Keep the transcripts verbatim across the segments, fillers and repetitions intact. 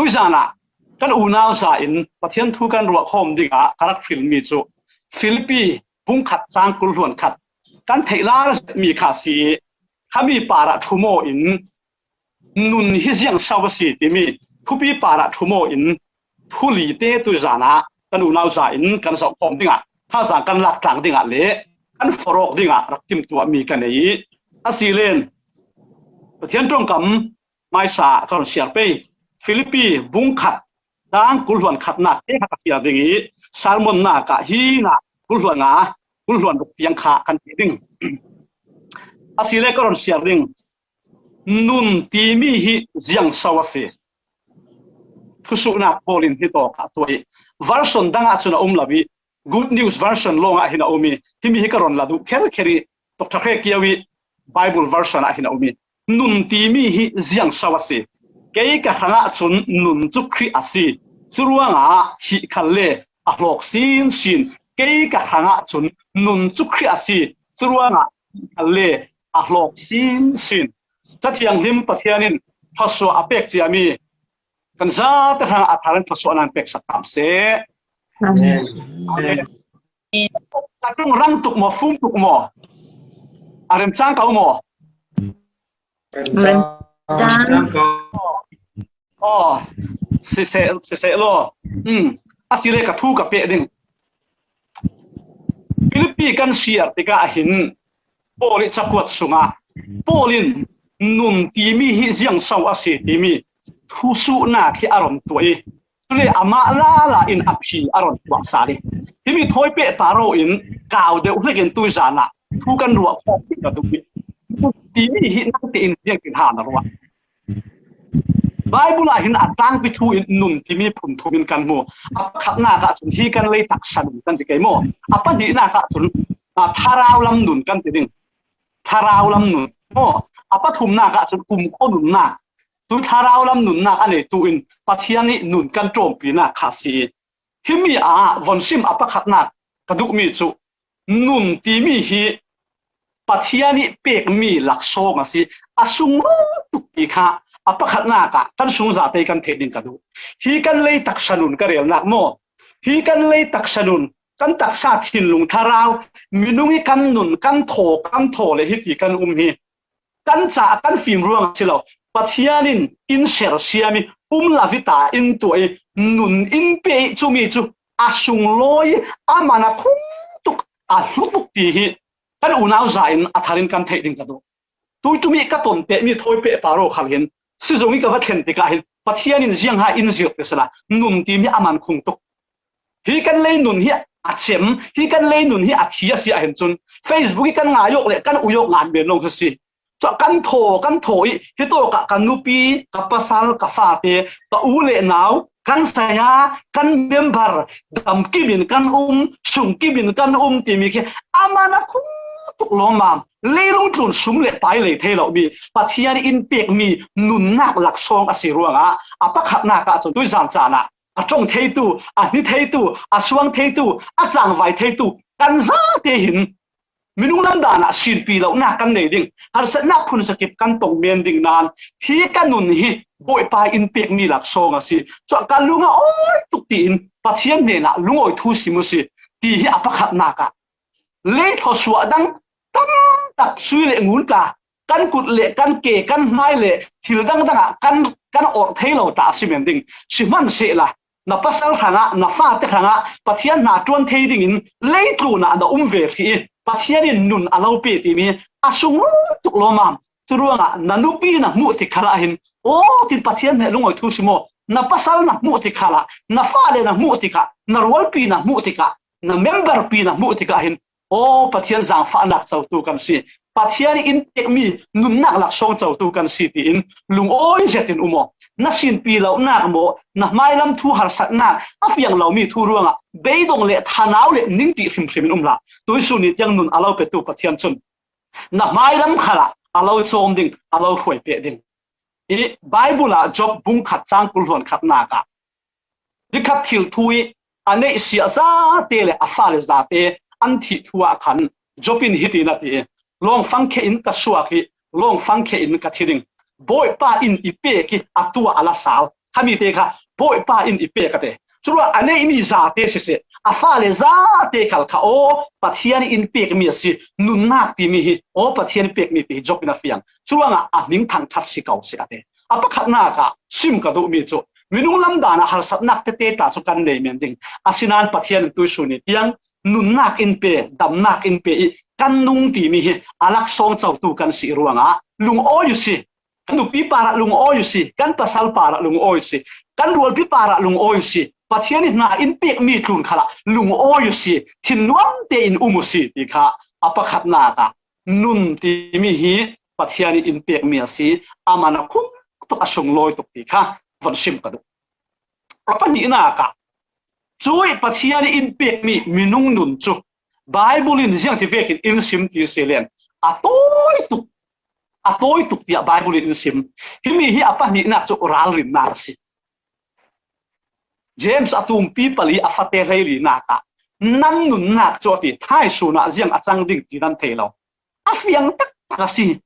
Zanah kan unau za in Pathian thu kan ruah khawm dingah ka rak hrilmi cu Filipi bung khat cang kul hluan khat kan theih lar mi kha a si i, khami parah ṭhum aw in nun hi ziang so a si timi thupi parah ṭhum aw in thu li te tu zanah kan unau za in kan zoh khawm dingah, thazaang kan lak tlang dingah le kan forh awk dingah rak timtuahmi ka nei i, a si len Pathian ṭongkam hmaisa ka rawn siar pei. Filipi bung khat, tang kul hluan khatnak te kha ka siar ding i, sermonnak ah hinah kul hluan nga, kul hluan ruk tiang kha kan ti ding. A si le ka rawn siar ding. Nun timi hi ziang so a si? Thusuhnak Paul in hi tawk ah tuah i, version dang ah cun a um lo i, Good News Version lawng ah hin a um i, himi hi ka rawn la duh kher kher i, Doctor Hre Kiau i Bible Version ah hin a um i, nun timi hi ziang so a si? Kei ka hrangah cun nun cu Khrih a si. Curuangah hih khalle a hlawk sinsin. Kei ka hrangah cun nun cu Khrih a si. Curuangah hih khalle a hlawk sinsin. Ca Thianghlim Pathian in thluasuah a pek ciami kan zate hrangah a thar in thluasuahnak peksak hram seh. Amen. Amen. A ṭung rang tuk maw, fum tuk maw? A remcang ko maw? Remcang. Aw, siseh, siseh law. Um, a si le ka thu ka peh ding. Filipi kan siar tikah hin Paul i cakuat sungah Paul in nun timi hi ziang so a si timi thusuhnak hi a rawn tuah i, cule amah lala in a phi a rawn tuah sal i, himi thawi peh ta rawh in kau deuh hlekin tui zanah thu kan ruah khawm ka duh i, nun timi hi nang tein ziangtin ha na ruah? Bible ah hin a tlangpi thu in nun timi phun thum in kan hmu. A pakhatnak ah cun hi kan lei taksa nun kan ti kei maw? A pahnihnak ah cun, a, thlarau lam nun kan ti ding. Thlarau lam nun maw? A pathumnak ah cun kumkhua nunnak. Tu thlarau lam nunnak a neitu in Pathian ih nun kan ṭawmpinak kha a si. Himi ah von sim a pakhatnak ka duhmi cu nun timi hi Pathian ih pekmi laksawng a si, a sung lawm tuk ti kha a pakhatnak ah kan sung zate kan theih ding ka duh. Hi kan lei taksa nun ka relnak maw? Hi kan lei taksa nun, kan taksa thinlung thlarau, minung ih kan nun, kan thaw, kan thaw le hiti kan um hi kan caah kan fim ruangah si lo. Pathian in in sersiam i um lo i ta in tuah i nun in pe i cumi cu a sunglawi i a man a khung tuk, a hlu tuk ti hi kan unau za in a thar in kan theih ding ka duh. Tuiṭum i ka ton tehmi thawi peh paro khal hin sizung i ka va thlen tikah hin Pathian in ziang ha in zirh ti sila nun timi a man khung tuk. Hi kan lei nun hi a cem, hi kan lei nun hi a thi a si ahhin cun Facebook i kan ngai awk le kan ui awk ngan men lawng hi si. Cun kan thaw, kan thaw i hitawkah ka nupi, ka pasal, ka fate, ka u le nau, kan saya, kan member, damkim in kan um, sungkim in kan um timi khi a man a khung tuk lawmmam. Leilung tlun sum le pai lei thei lomi Pathian in pekmi nunnak laksawng a si ruangah a pakhatnak ah cun tuizan caan ah a ṭong theitu, a hni theitu, a suang theitu, a cangvai theitu kan zate hin minung lam dan ah sinpi lonak kan nei ding, harsatnak phun sakip kan tong men ding nan hi ka nun hi Bawipa in pekmi laksawng a si. Cun ka lung a awi tuk tiin Pathian hnenah lungawi thu sim u si ti hi a pakhatnak ah lei thluasuah dang tam tak sui le ngun tla kan kut le kan ke, kan hmai le thil dangdang ah kan, kan orh thei lo ta a si men ding. Sihmanhsehlaw na pasal hrangah, na fate hrangah Pathian hna ṭuan thei dingin leitlun ah na um ve hrih i Pathian in nun a lo pe timi a sung lawm tuk lawmmam. Curuangah na nupi na hmuh tik khalah hin, aw, tin Pathian hne lungawi thu si maw? Na pasal na hmuh tik khalah, na fale na hmuh tikah, na rualpi na hmuh tikah, na member pi na hmuh tikah hin, aw, Pathian zaangfahnak cotu kan si. Pathian in pekmi nunnak laksawng cotu kan si tiin lungawi zetin um aw. Na sinpi lonak maw, na hmailam thu harsatnak a fiang lomi thu ruangah beidong le thanau le ningtih hrimhrim in um hlah. Tuisun ni tiang nun a lo petu Pathian cun na hmailam khalah a lo cawm ding, a lo hruai peh ding. I Bible ah Job bung khat cang kul hluan khatnak ah, hi khat thil thu i a neih siah zate le a fale zate an thih thu ah khan Job in hiti na ti i, lawngfang khe in ka suak i, lawngfang khe in ka thi ding. Bawipa in i pek i a tuah a la sal Kha mite kha Bawipa in i pek a ti. Curuangah a neih mi zate siseh, a fale zate khal kha aw Pathian in pek mi a si, nunnak timi hi aw Pathian in pek mi ti hi Job in a fiang. Curuangah a hming thangṭhat si ko seh a ti. A pakhatnak ah sim ka duhmi cu minung lam dan ah harsatnak tete tla cu kan nei men ding. Asinain Pathian in tuihsun ni tiang nunnak in pe, damnak in pe i kan nung timi hi a laksawng cotu kan si ruangah lungawi uh si. Kan nupi parah lungawi uh si, kan pasal parah lungawi uh si, kan rualpi parah lungawi uh si, Pathian in hna in pek mi tlun khalah lungawi uh si, thinnuam tein um uh si ti kha a pakhatnak ah nun timi hi Pathian in pek mi a si, a man a khum tuk, a sunglawi tuk ti kha von sim ka duh. A pahnihnak ah cuih Pathian in pek mi minung nun cu Bible in ziang ti vekin in sim ti si len a tawi tuk, a tawi tuk tiah Bible in in sim. Himi hi a pahnihnak cu ralrinnak a si. James a tumpi pali a fate hleilinak ah nan nunnak cu a ti, thaisun ah ziang a cang ding ti nan thei lo. A fiang taktak a si.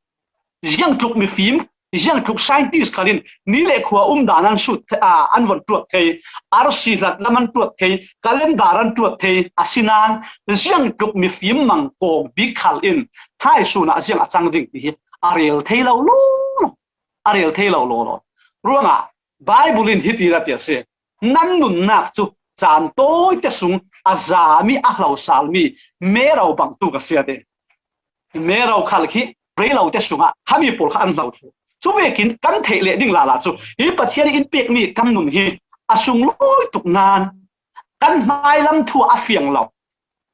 Ziangtluk mifim, ziangtluk scientist khalin ni le khua umdan an sut, ah, an von tuat thei, arsi hlat lam an tuat thei, calendar an tuat thei, asinain ziangtluk mifim mangkawng bik khal in thaisun ah ziang a cang ding ti hi a rel thei lo lo lo. A rel thei lo lo lo. Ruangah Bible in hiti ra ti a si. Nan nunnak cu caan tawite sung a zami, a hlosalmi mero bangtuk a si a ti. Mero khal khi rei lote sungah khami pawl kha an hlo thlu. Cu vekin kan theih leh ding lala cu hi Pathian in pekmi kan nun hi a sunglawi tuk nan kan hmailam thu a fiang lo.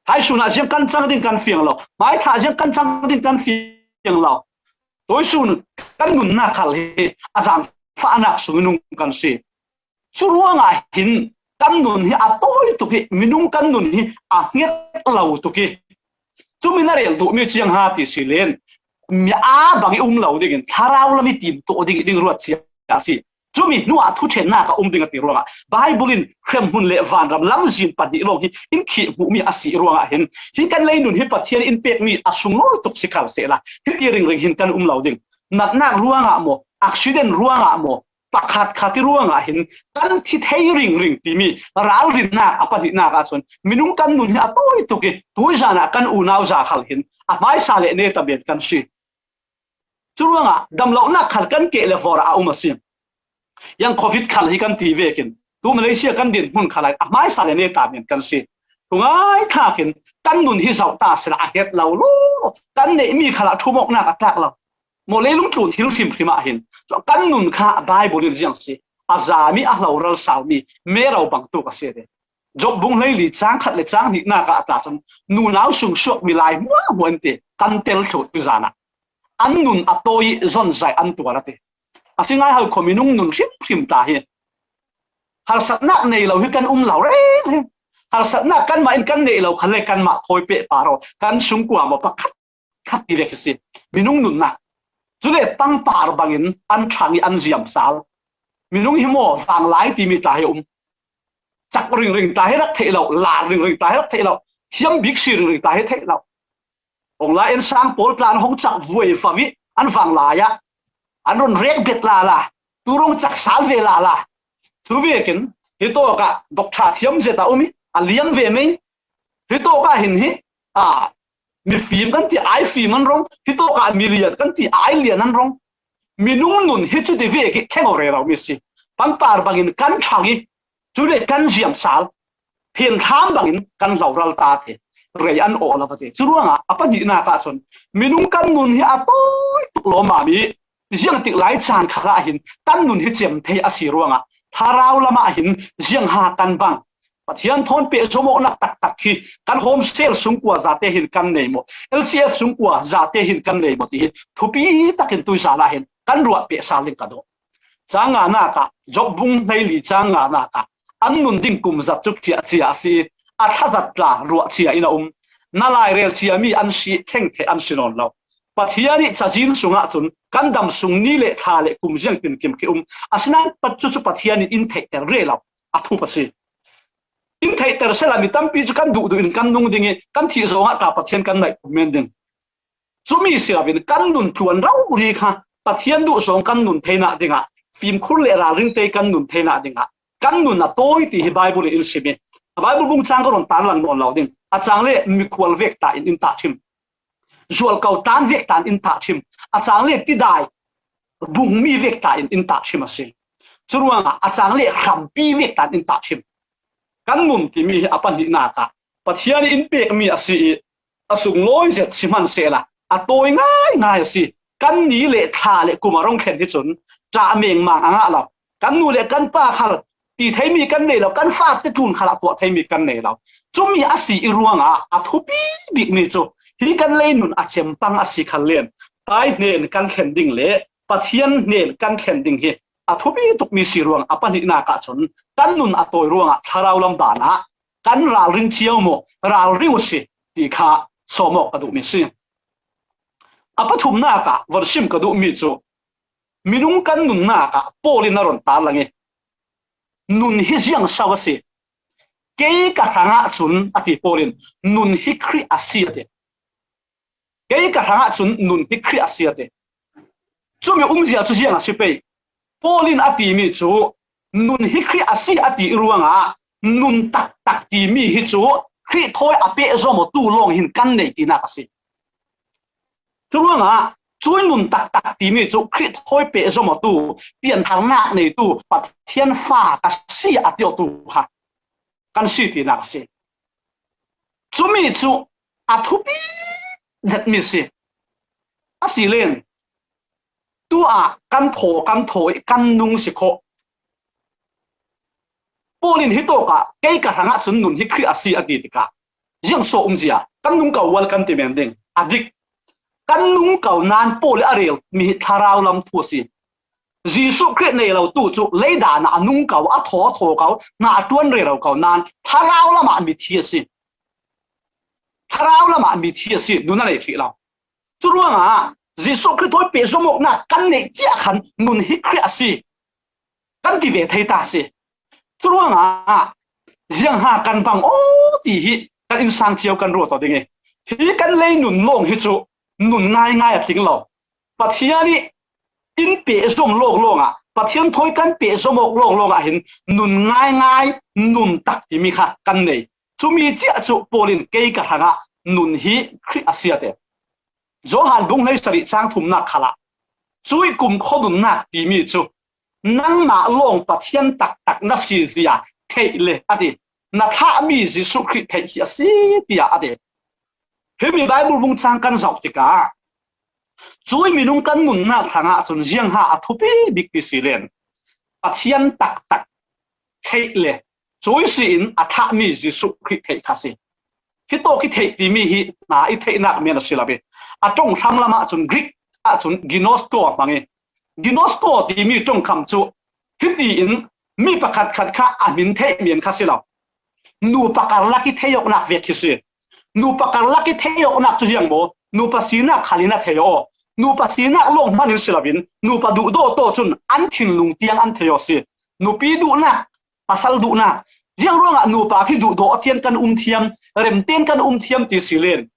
Thaisun ah ziang kan cang ding kan fiang lo. Hmaithlah ziang kan cang ding kan fiang lo. Tuihsun kan nunnak khal hi a zaangfahnak sung nung kan si. Cu ruangah hin kan nun hi a tawi tuk hi, minung kan nun hi a hnget lo tuk hi. Cumi na rel duhmi ciang ha ti si len, mi aa bang i um lo dingin thlarau lam i tim tuah ding i ding ruat cia a si. Cumi hnuah thuṭhennak a um ding a ti ruangah Bible in hremhmun le vanram lamzin pahnih lawng hi in khih hmuhmi a si ruangah hin hi kan lei nun hi Pathian in pekmi a sunglawi tuk si khal sehla hiti ringring hin kan um lo ding. Natnak ruangah maw, accident ruangah maw, pakhat khat i ruangah hin kan thi thei ringring timi ralrinnak a pahnihnak ahcun minung kan nun hi a tawi tuk i tuizan ah kan unau za khal hin a hmaisa le neta men kan si. Cu ruangah damlohnak khal kan keh le vor a um a si. Yang covid khal hi kan ti vekin tu Malaysia kan din hmun khal ah a hmaisa le neta men kan si. Thungai thakin kan nun hi zoh ta sila a het lo lo. Kan neihmi khal ah ṭhumawknak a tlak lo. Maw leilung tlun thil hrimhrim ah hin kan nun kha Bible in ziang si, a zami, a hloral salmi mero bangtuk a si ve. Job bung hleili cang khat le cang hnihnak ah a tla cun nunau sung suak milai hmuahhmuah in ti kan tel thluh tu zan ah an nun a tawi i zonzai an tuar a ti. A si ngai hal kho minung nun hrimhrim ta hi harsatnak nei lo hi kan um lo reng reng. Harsatnak kanmah in kan neih lo kha le kanmah thawi peh par aw kan sungkua maw pakhat khat ti vek hi si. Minung nunnak cule pangpar bangin an ṭhang i an ziam sal. Minung hi maw vanglai timi tla hi um. Cak ringring tla hi rak theih lo, lar ringring tla hi rak theih lo, thiam bik si ringring tla hi theih lo. Hong lai in sang pawl tla an hong cak vuai fam i an vanglai ah an run rek bet lala, tu rung cak sal ve lala. Cu vekin hi tawkah dok ṭha thiam zet a um i a liam ve mei. Hi tawkah hin hi a mifim kan ti ai fim an rong, hi tawkah milian kan ti ai lian an rong. Minung nun hi cuti vek i kheng aw rero mi si. Pangpar bangin kan ṭhang i cule kan ziam sal, phenthlam bangin kan hloral ta ti rei an aw lo a ti. Cu ruangah a pahnihnak ahcun minung kan nun hi a tawi tuk lawmmam i ziangtik lai caan khalah hin kan nun hi cem thei a si ruangah thlarau lamah hin ziangha kan bang. Pathian thawn peh zawmawknak taktak hi kan home cell sungkua zate hin kan nei maw, L C F sungkua zate hin kan nei maw ti hi thupi takin tuizan ah hin kan ruah peh sal ding ka duh. Cang nganak ah Job bung hleili cang nganak ah an nun ding kum zat cu ṭhiah cia a si i a thlazat tla ruah cia in a um. Na lairel ciami an si, thlengtheh an si nawn lo. Pathian i cazin sungah cun kan dam sung ni le thla le kum ziang tinkim khi um. Asinain pat cu cu Pathian in in theihter rih lo a thup a si. In theihter sehla mi tampi cu kan duhduh in kan nung ding i kan thih zongah tla Pathian kan naih kum men ding. Cumi si loin kan nun tluan rori kha Pathian duh zong kan nun theinak dingah fimkhur le ralring te kan nun theina dingah kan nun a tawi ti hi Bible in in sim i, a Bible bung chang ka rawn tarlang nawn lo ding. A chang le mikhual vek ta in in tahṭhim, zualko tan vek ta in in tahṭhim, a chang le tidai bungmi vek ta in in tahṭhim a si. Churuangah a chang le hrampi vek ta in in tahṭhim. Kan nun timi hi a pahnihnak ah Pathian in pekmi a si i, a sunglawi zet si hman sehla a tawi ngai ngai a si. Kan ni le thla le kum a rawng thlen hi chun ṭah mengmang a ngah lo. Kan nu le kan pa khal ti theimi kan nei lo, kan fate tlun khalah tuah theimi kan nei lo. Cumi a si i ruangah a thupi bikmi chu hi kan leinun a chempang a si khal len, Pai hnen kan thlen ding le Pathian hnen kan thlen ding hi a thupi tukmi si ruang a pahnihnak ah chun kan nun a tawi ruangah thlarau lam banah kan ralring ciau maw, ralring u si ti kha sawmawk ka duhmi si. A pathumnak ah von sim ka duhmi chu minung kan nunnak ah Paul in a rawn tarlang i, nun hi ziang sau a si. Kei ka hrangah chun a ti Paul in, nun hi Khrih a si a ti. Kei ka hrangah chun nun hi Khrih a si a ti. Cumi umzia chu ziang a si pei. Paul in a timi chu nun hi Khrih a si a ti ruangah nun taktak timi hi chu Khrih thawi a pehzawmawtu lawng hin kan nei tinak a si. Churuangah cui nun taktak timi chu Khrih thawi pehzawmawtu, pianthar nak neitu Pathian fa ka si a ti awtu kha kan si tinak a si. Cumi chu a thupi zetmi si. A si len, tuah kan thaw, kan thaw i kan nung si khawh. Paul in hi tawkah kei ka hrangah chun nun hi Khrih a si a ti tikah ziang saw umzia, kan nungko ual kan ti men ding a dik. Kan nungko nan Paul i a rel mi hi thlarau lam thu a si. Jesuh Khrih nei lo tu chu leidanah a nungko, a thaw thaw ko, hna a ṭuan rero ko nan thlarau lamah mithi a si. Thlarau lamah mithi a si, nun a nei hrih lo. Churuangah Jesuh Khrih thawi pehzawmawknak kan neih chiah khan nun hi Khrih a si kan ti ve thei ta si. Churuangah ziangha kan bang aw ti hi kan insang ciau kan ruat aw ding i, hi kan lei nun lawng hi chu nun ngai ngai a tling lo. Pathian i in pehzawm lawng lawngah, Pathian thawi kan pehzawmawk lawng lawngah hin nun ngai ngai, nun tak timi kha kan nei. Cumi chiah chu Paul in kei ka hrangah nun hi Khrih a si a ti. Johan bung hleisarih chang thumnak khalah cui kumkhaw nunnak timi chu nangmah lawng Pathian taktak na si zia theih le a ti. Na thlahmi Jesuh Khrih theih hi a si, tiah a ti. Himi Bible bung chang kan zauh tikah cui minung kan nunnak hrangah cun ziangha a thupi bik ti si len, Pathian taktak theih le cui si in a thlahmi Jesuh Khrih theih kha si. Hi tawk i theih timi hi hna i theihnak men a si lo i, a ṭong hram lamah cun Greek ah cun ginosko a hmang i, ginosko timi ṭongkam chu hitiin mi pakhat khat kha a hmin theih men kha si lo. Nupa karlak i theiawknak vek hi si. Nupa karlak i theiawknak cu ziang maw? Nupa sinak khal in a thei aw. Nupa sinak lawng hman in si loin nupa duhdawt aw cun an thinlung tiang an thei aw si. Nupi duhnak, pasal duhnak, ziang ruangah nupa khi duhdaw a tian kan um thiam, rem tian kan um thiam ti si len,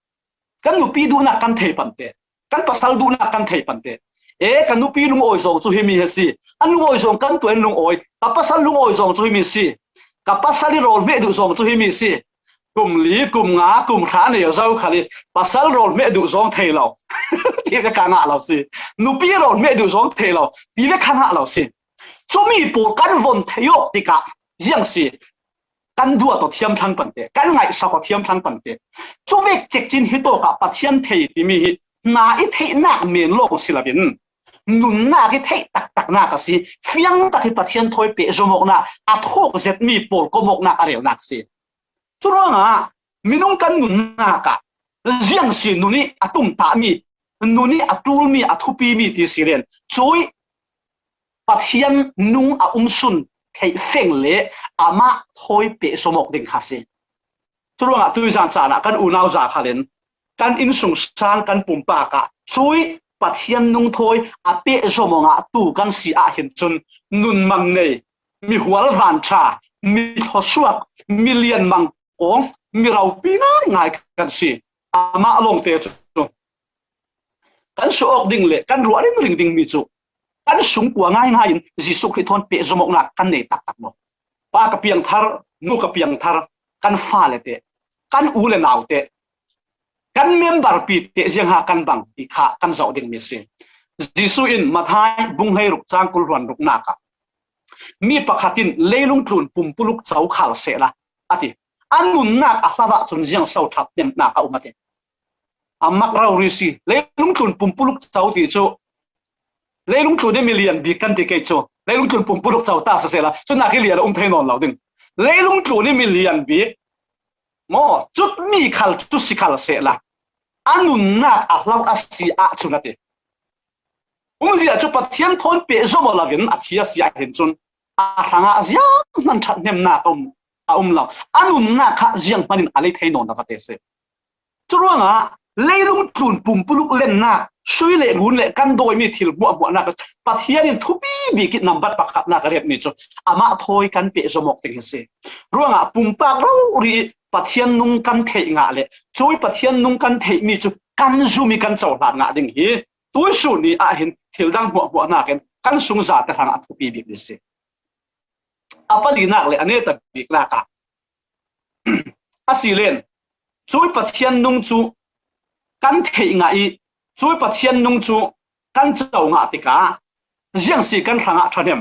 kan nupi duhnak kan thei pante, kan pasal duhnak kan thei pante. E, ka nupi lungawi zawng cu himi hi si, an lungawi zawng kan tuan lungawi, ka pasal lungawi zawng cu himi si, ka pasal i rawl hmeh duh zawng cu himi si. Kum li, kum nga, kum hra nei a zo khal i pasal rawl hmeh duh zawng thei lo ti ve kha ngah lo si. Nupi rawl hmeh duh zawng thei lo ti ve kha ngah lo si. Cumi pawl kan von thei awk tikah ziang si, kan duat aw thiam thlang pante, kan ngaihsak aw thiam thlang pante. Cuvek cekcin hi tawkah Pathian thei timi hi hna i theihnak men lawng si loin nunnak i theih taktaknak a si. Fiangtak hi Pathian thawi pehzawmawknak a thawk zetmi pawl komawknak a relnak si. Curuangah minung kan nunnak ah ziang si nun i a tumtahmi, nun i a ṭulmi, a thupimi ti si len, cui Pathian nung a umsun theih feng le amah thawi pehzawmawk ding kha si. Curuangah tuizan caan ah kan unau za khalin kan innsungsang kan pumpak ah cui Pathian nung thawi a pehzawmawk ngahtu kan si ah hin cun nunmang nei, mihual vanṭha, mi thawsuak, mi lianmang kawng, mi ropi ngaingai kan si. Amah lawngte cu kan suh awk ding le kan ruah ringring dingmi cu Kan sungkua ngaingai in Jesuh Khrih thawn pehzomawknak kan nei taktak maw? Pa ka piangthar, nu ka piangthar, kan fale te, kan u le nau te, kan member pi te ziang ha kan bang ti kha kan zoh ding mi si. Jesuh in Mathai bung hleiruk cang kul hluan ruknak ah mi pakhat in leilung tlun pumpuluk co khal sehla a ti. A nunnak a hlau ahcun ziang so ṭhathnemnak a um a ti. A mak rori si. Leilung tlun pumpuluk co ti cu leilung tlun i milian bik kan ti kei cu. Leilung tlun pumpuluk co ta sisehla, cunak hi lian a um thei nawn lo ding. Leilung tlun i milian bik maw, cutmi khal cu si khal sehla, a nunnak a hlau a si ahcun a ti. Umzia cu Pathian thawn pehzom aw loin a thi a si ahhin cun a hrangah ziang hman ṭhathnemnak a um, a um lo. A nunnak kha ziang hmanin a lei thei nawn lo a ti si. Curuangah leilung tlun pumpuluk lennak, sui le ngun le kan dawimi thil hmuahhmuahnak Pathian in thupi bik i nambat pakhatnak a riatmi cu amah thawi kan pehzom awk ding hi si. Ruangah pumpak rori Pathian nung kan theih ngah le cuih Pathian nung kan theihmi cu kan zumi kan cohlan ngah ding hi tuisun ni ahhin thil dang hmuahhmuahnak in kan sungzate hrangah a thupi bik ding si. A palinak le a neta biknak ah a si len, cuih Pathian nung cu kan theih ngah i cuih Pathian nung cu kan co ngah tikah ziang si kan hrangah ṭhahnem?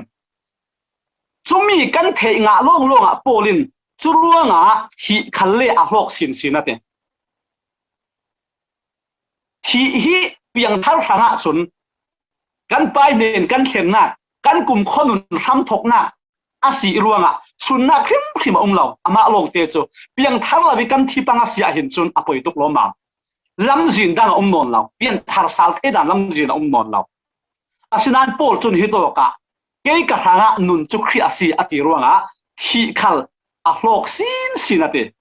Cumi kan theih ngah lawnglawng ah Paul in curuangah thih khal le a hlawk sinsin a ti. Thih hi piangthar hrangah cun kan painen kan thlennak, kan kumkhua nun hramthawknak a si ruangah sunnak hrimhrim a um lo. Amah lawngte cu piangthar lo i kan thi pang a si ahhin cun a poi tuk lawmmam. Lamzin dang a um nawn lo, pianthar sal thei dan lamzin a um nawn lo. Asinain Paul cun hitawkah kei ka hrangah nun cu Khrih a si a ti ruangah thih khal a hlawk sinsin a ti.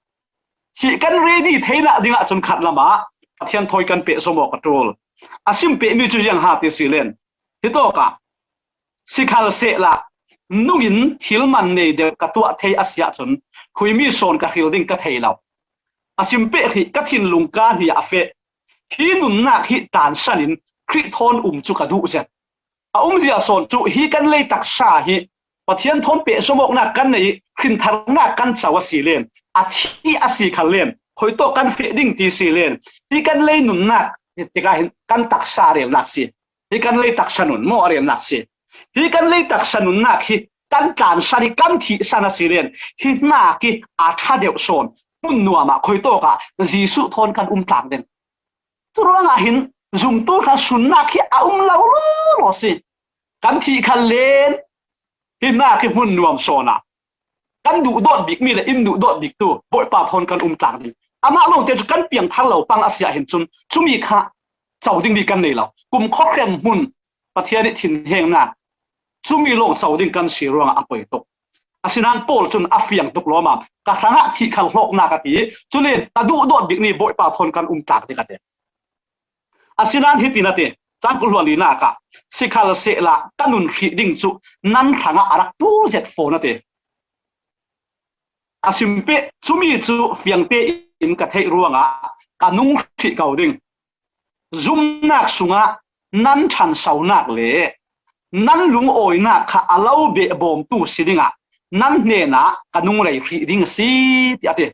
Thih kan ready theinak dingah cun khat lamah Pathian thawi kan pehzom awk a ṭul. A sim pehmi cu ziang ha ti si len, hitawkah si khal sehla, nungin thil man nei deuh ka tuah thei a si ahcun khuimi sawn ka hril ding ka thei lo. A sim peh hrih ka thinlung ka hnih ah a feh. Hi nunnak hi tansan in Khrih thawn um cu ka duh zet. A umzia sawn cu hi kan lei taksa hi Pathian thawn pehzom awknak kan nei i hrintharnak kan co a si len, a thi a si khal len, khuitawk kan feh ding ti si len, hi kan lei nunnak tikah hin kan taksa a relnak si. Hi kan lei taksa nun maw a relnak si. Hi kan lei taksa nunnak hi kan tlansan i kan thihsan a si len, hi hnak i a ṭha deuh sawn hmun nuam ah khuitawk ah Jesuh thawn kan um tlang ding. Curuangah hin zumtu hna sunnak hi a um lo lawlaw si. Kan thih khal len hi hnak hi hmun nuam sawn ah kan duhdawt bikmi le in duhdawt biktu Bawipa thawn kan um tlang ding. Amah lawngte cu kan piangthar lo pang a si ahhin cun cumi kha co dingmi kan nei lo. Kumkhua hremhmun Pathian i thinhengnak cumi lawng co ding kan si ruangah a poi tuk. Asinain Paul cun a fiang tuk lawmmam, ka hrangah thih khal hlawknak a ti i, cule ka duhdawt bikmi Bawipa thawn kan um tlak ding a ti. Asinain hitin a ti, cang kul hluan linak ah, si khal sehla ka nun hrih ding cu nan hrangah a rak ṭul zet fawn a ti. A sim peh, cumi cu fiang tein ka theih ruangah ka nung hrih ko ding. Zumnak sungah nan ṭhansonak le nan lungawinak kha a lo behbawmtu si dingah nan hnenah ka nung rei hrih ding a si, tiah a ti.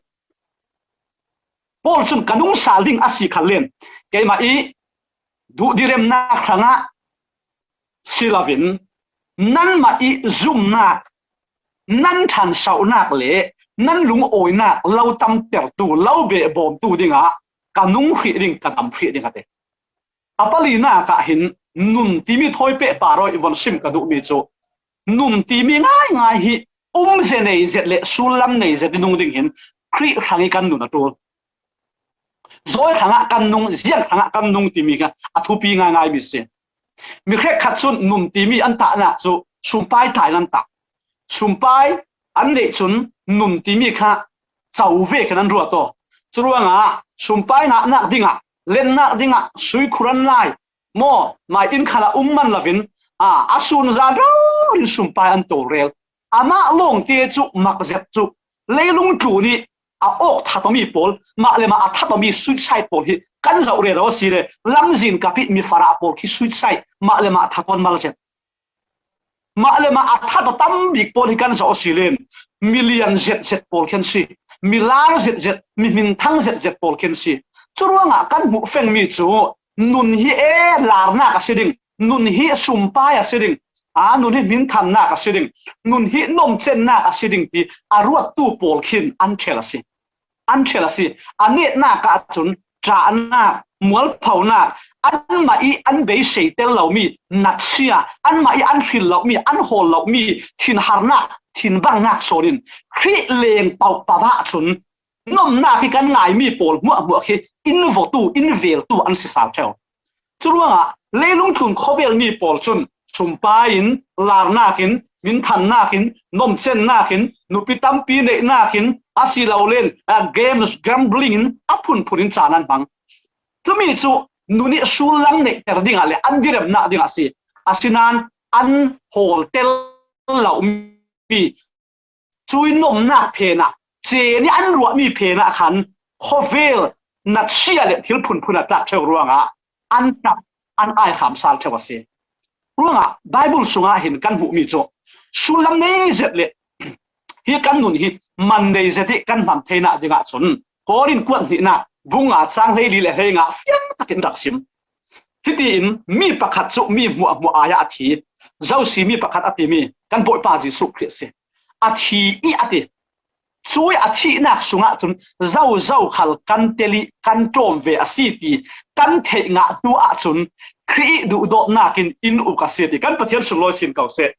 Paul cun ka nung sal ding a si khal len, keimah i duhdiremnak hrangah si loin nanmah i zumnak, nan ṭhansonak le nan lungawinak lo tamtertu, lo behbawmtu dingah ka nung hrih ding, ka dam hrih ding a ti. A palinak ah hin nun timi thawi pehpar aw i von sim ka duhmi cu nun timi ngaingai hi um ze nei zet le sullam nei zet i nung ding hin Khrih hrang i kan nun a ṭul. Zawi hrangah kan nung, ziang hrangah kan nung timi kha a thupi ngaingai mi si. Mi hrekkhat cun nun timi an tahnak cu sumpai tlai in an tah. Sumpai an neih cun nun timi kha co vekin an ruat aw. Curuangah sumpai ngahnak dingah, lennak dingah sui khur an lai. Maw, mai inn khal ah um man loin, aa, a sun zan rori in sumpai an tawlrel. Amah lawngte cu mak zet cu leilung tlun i a awk thatawmi pawl, mah le mah a thatawmi suicide pawl hi kan zoh rero a si le, lamzin kap i mi farah pawl khi suicide mah le mah thatawn mal zet. Mah le mah a that a tam bik pawl hi kan zoh a si len, milian zetzet pawl khen si, milar zetzet, mi minthang zetzet pawl khen si. Curuangah kan hmuh feng mi cu nun hi e larnak a si ding, nun hi sumpai a si ding, a nun hi minthannak a si ding, nun hi nomcennak a si ding ti a ruattu pawl khin an ṭhel a si. An ṭhel a si. A netnak ahcun ṭahnak, mualphonak, anmah ih an beisei tel lomi natsia, anmah ih an hril lomi, an hawl lomi thinharnak, thinbangnak sawn in Khrih leng pauh pah ahcun nomnak hi kan ngaimi pawl hmuahhmuah khi in vawtu, in veltu an si sal ṭheu. Curuangah leilung tlun khawvel mi pawl cun sumpai in, larnak in, minthannak in, nomcennak in, nupi tampi neihnak in, a si lo len, ah, games, gambling in a phunphun in caan an hmang. Cumi cu nun ih sullam neihter dingah le an diremnak dingah a si. Asinain an hawl tel lomi cui nomnak phenah, cen ih an ruahmi phenah khan khawvel natsia le thil phunphun a tlak ṭheu ruangah an hnap, an aihram sal ṭheu a si. Ruangah Baibal sungah hin kan hmuhmi cu sullam nei zet le hi kan nun hi man nei zet ih kan hman theinak dingah cun Korin kuat hnihnak bung nga cang hleili le hleinga fiang takin rak sim. Hitiin mi pakhat cu mi hmuahhmuah ai ah a thi. Zosi mi pakhat a timi kan Bawipa Jesuh Khrih a si. A thi ih a ti. Cui a thihnak sungah cun zozo khal kan tel ih kan ṭawm ve a si ti kan theih ngah hnu ahcun Khrih ih duhdawtnak in in uk a si ti kan Pathian sunglawi sin ko seh.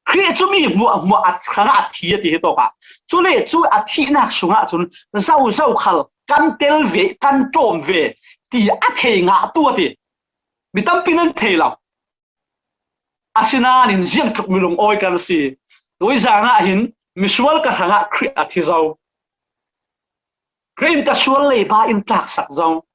Khrih cu mi hmuahhmuah a hrangah a thi a ti hi tawkah. Cule cu a thihnak sungah cun zozo khal kan tel ve, kan ṭawm ve ti a thei ngah tu a ti. Mi tampi nan thei lo. Asinain ziangtluk mi lungawi kan si. Tuizan ah hin misual ka hrangah Khrih a thi zo. Khrih in ka sual leiba in tlaksak zo.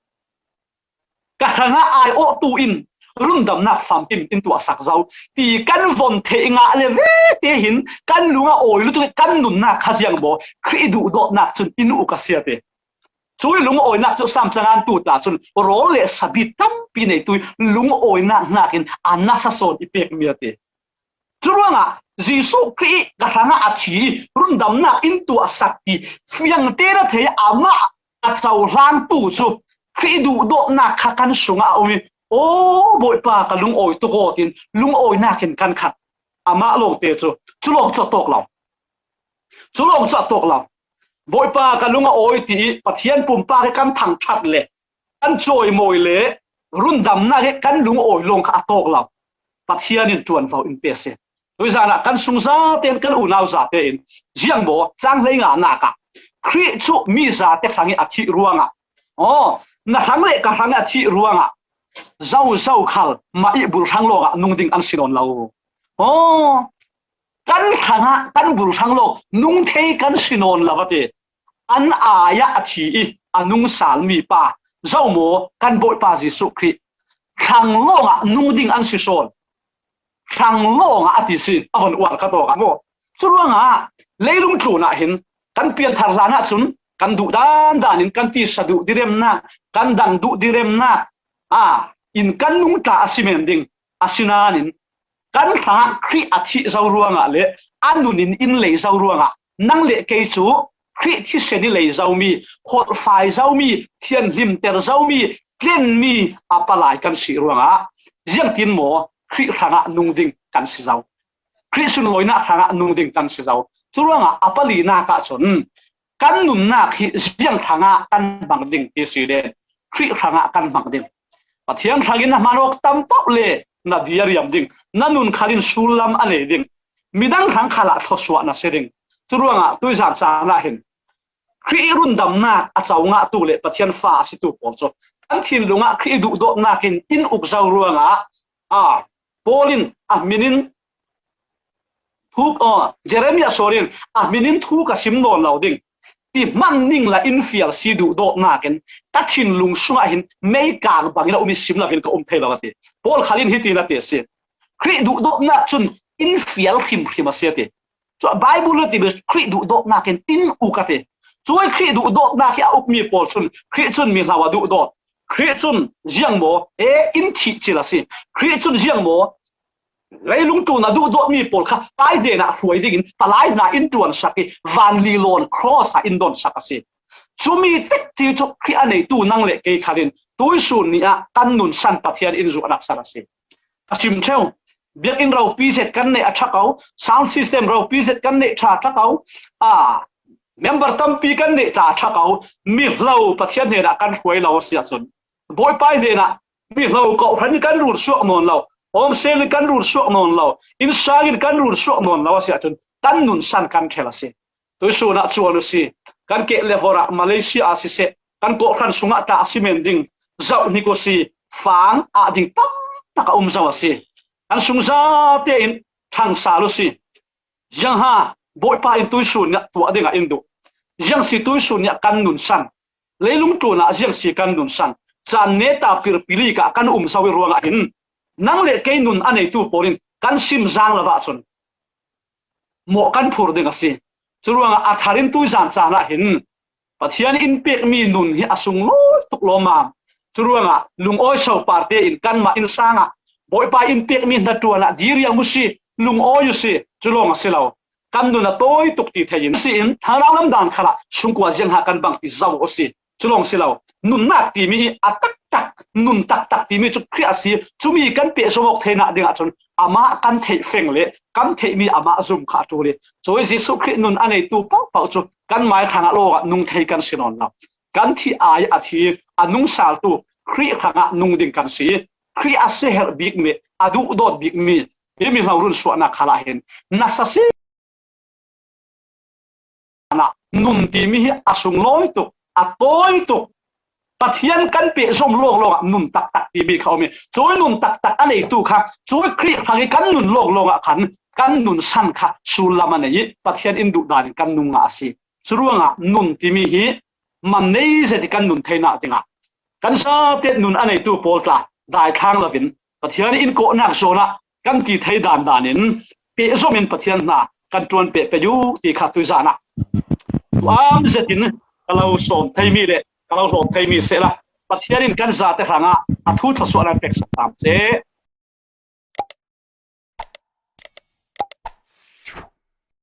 Ka hrangah aiawhtu in rundamnak famkim in tuahsak zo ti kan von theih ngah le vete hin kan lung a awi lutuk ih kan nunnak kha ziang maw? Khrih duhdawtnak cun in uk a si a ti. Cui lungawinak cu Sam cangan tu tla cun rawl le sabi tampi neitu ih lungawinak hnakin a nasa sawn i pekmi a ti. Curuangah Jesuh Khrih ih ka hrangah a thi ih rundamnak in tuahsak ti fiangte na thei amah a cohlangtu cu Khrih duhdawtnak kha kan sungah a um ih, aw Bawipa, ka lungawi tuk aw, tiin lungawinak in kan khat. Amah lawngte cu cu lawng cu a tawk lo. Cu lawng cu a tawk lo. Bawipa, ka lung a awi ti ih Pathian pumpak ih kan thangṭhat le kan cawimawi le rundamnak ih kan lungawi lawng kha a tawk lo. Pathian in ṭuanvo in pe a si. Tuizan ah kan sung zate in kan unau zate in ziang maw cang hleinganak ah Khrih cu mi zate hrangih a thih ruangah, aw, na hrang le ka hrangih a thih ruangah zozo khal mah ih bulhrang lawngah nung ding an si nawn lo. Aw, kan hrangah kan bulhrang lawng nung thei kan si nawn lo a ti. An ai ah a thi ih a nung salmi pa zo maw kan Bawipa Jesuh Khrih hrang lawngah nung ding an si sawn. Hrang lawngah a ti si a von uar ka tawk ah maw? Curuangah leilung tlunah hin kan pianthar hlan ahcun kan duh dandan in kan tisa duh diremnak, kan dang duh diremnak, a, in kan nungtla a si men ding. Asinain kan hrangah Khrih a thih zo ruangah le a nun in in lei zo ruangah nang le kei cu Khrih thisen ih lei zomi, holhfai zomi, thianhlimter zomi, tlenmi a palai kan si ruangah ziangtin maw Khrih hrangah nung ding kan si zo? Khrih sunlawinak hrangah nung ding kan si zo. Curuangah a palinak ahcun kan nunnak hi ziang hrangah kan hmang ding ti si le Khrih hrangah kan hmang ding. Pathian hrangin na hman awk tam paoh le na dir a riam ding, na nun khal in sullam a nei ding, midang hrang khalah thluasuah na si ding. Curuangah tuizan caan ah hin Khrih ih rundamnak a co ngahtu le Pathian fa a situ pawl cu kan thinlung ah Khrih ih duhdawtnak in in uk zo ruangah, a, Paul in a hmin in thu, aw, Jeremiah sual in a hmin in thu ka sim nawn lo ding ti hman ning la in fial si duhdawtnak in ka thinlung sungah hin meikang bangin a um ih sim lo hin ka um thei lo a ti. Paul khal in hitin a ti a si. Khrih duhdawtnak cun in fial hrimhrim a si a ti. Cu Baibal a timi Khrih duhdawtnak in in uk a ti. Cuih Khrih duhdawtnak hi a ukmi pawl cun Khrih cun mi hlau a duhdawt. Khrih cun ziang maw? E, in thih cil a si. Khrih cun ziang maw? Leilung tlun a duhdawtmi pawl kha Paidena hruai dingin palai hna in ṭuansak i vanlilawn cross ah in donsak a si. Cumi tekci cu Khrih a neitu nang le kei khal in tuisun ni ah kan nunsan Pathian in zuahnak sal a si. A sim ṭheu. Biakinn ropi zet kan neih a ṭha ko, sound system ropi zet kan neih ṭha ṭha ko, a member tampi kan neih ṭha ṭha ko, mihlo Pathian hnenah kan hruai lo a si ahcun, Bawipa hnenah mihlo kawhhran in kan run suak nawn lo, awmsel in kan run suak nawn lo, innsang in kan run suak nawn lo a si ahcun kan nunsan kan ṭhel a si. Tuisun ah cuan u si. Kan keh le vorh ah Malaysia ah siseh, kan kawhhran sungah tah a si men ding zoh hnik u si. Fang ah ding tam tak a um zo a si. Kan sungzate in ṭhang sal u si. Ziangha Bawipa in tuisun ah tuah dingah in duh. Ziang si tuisun ah kan nunsan. Leilung tlun ah ziang si kan nunsan. Caan neta pirpilik ah kan um zo i ruangah hin nang le kei nun a neitu pawl in kan sim zang lo ahcun mawh kan phur ding a si. Curuangah a thar in tuizan caan ah hin Pathian in pekmi nun hi a sunglawi tuk lawmmam. Curuangah lungawi soparte in kanmah innsang ah Bawipa in pekmi hnaṭuan ah diriam u si, lungawi u si, cu lawng a si lo. Kan nun a tawi tuk ti thei in si in, thlarau lam dan khal ah sungkua ziangha kan bang ti zo u si. Cu lawng si lo, nunnak timi hi a taktak, nun taktak timi cu Khrih a si. Cumi kan pehzom awk theinak dingah cun amah kan theih feng le kan theihmi amah zum kha a ṭul i, cui Jesuh Khrih nun a neitu paohpaoh cu kan mai hrangah lawngah nung thei kan si nawn lo. Kan thih ai a thi, a nungsaltu Khrih hrangah nung ding kan si. Khrih a siaherh bikmi, a duhdawt bikmi, himi hlo runsuahnak khal ah hin nasa si. Nun timi hi a sunglawi tuk, a tawi tuk. Pathian kan pehzom lawnglawng ah nun taktak timi kha um i, cui nun taktak a neitu kha cui Khrih hrang i kan nun lawnglawng ah khan kan nunsan kha sullam a nei i Pathian in duhdan in kan nung ngah a si. Curuangah nun timi hi man nei zet i kan nun theinak dingah kan zate nun a neitu pawl tla daithlang loin Pathian in kawhnak zawn ah kan ti thei dan dan in pehzom in Pathian hna kan ṭuan peh pei u ti kha tuizan ah tuam zet in ka lo sawm theimi le ka lo hlawm theimi sehla Pathian in kan zate hrangah a thu thluasuahnak pek sak tam seh.